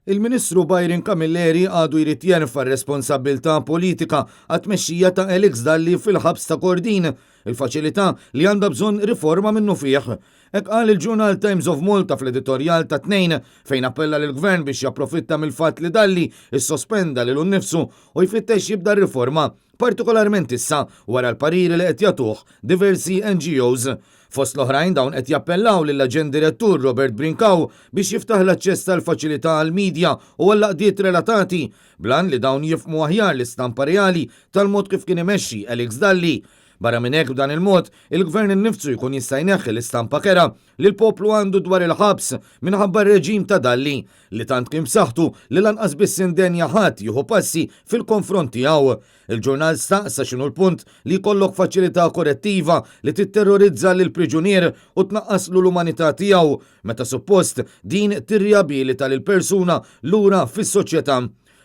Il-Ministru Byron Camilleri għadu jrid jerfa' r-responsabbiltà politika għat-tmexxija ta' Alex Dalli fil-ħabs ta' Kordin, il-faċilità li għandha bżonn riforma minnufih. Hekk qal il-ġurnal Times of Malta fl-editorjal tat-Tnejn fejn appella lill-Gvern biex japprofitta mill-fatt li Dalli ssospenda lilu nnifsu u jfittex jibda r-riforma. Partikolarment issa, wara l-pariri li qed jagħtuh diversi NGOs. Fost l-oħrajn dawn qed jappellaw lill-Aġent Direttur Robert Brincau biex jiftaħ l-aċċess tal-faċilità għall-media u għall-għaqdiet relatati, bl-għan li dawn jifhmu aħjar l-istampa reali tal-mod kif kien imexxi Alex Dalli. Barra minn hekk b'dan il-mod, il-Gvern innifsu jkun jista' jneħħi l-istampa kerha li l-poplu għandu dwar il-ħabs minħabba r-reġim ta' Dalli, li tant kien b'saħħtu li lanqas biss indenja ħadd jieħu passi fil-konfront tiegħu. Il-ġurnal staqsa x'inhu l-punt li jkollok faċilità korrettiva li titterrorizza lill-priġunier u tnaqqaslu l-umanità tiegħu, meta suppost din tirriabilita lill-persuna lura fis-soċjetà.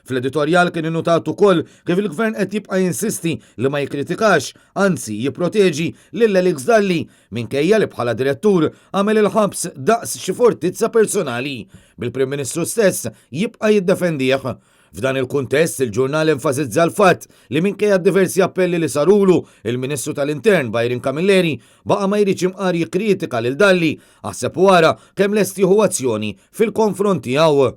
Fl-editorjal kien innutat ukoll kif il-Gvern qed jibqa' jinsisti li ma jikkritikax, anzi jipproteġi lil Alex Dalli, minkejja li bħala direttur għamel il-ħabs daqs xi fortizza personali, bil-Prim Ministru stess jibqa' jiddefendih. F'dan il-kuntest, il-ġurnal enfasizza l-fatt li minkejja d-diversi appelli li sarulu, il-Ministru tal-Intern Byron Camilleri baqa' ma jridx imqar jikkritika lil Dalli, aħseb u ara kemm lest jieħu azzjoni fil-konfront tiegħu.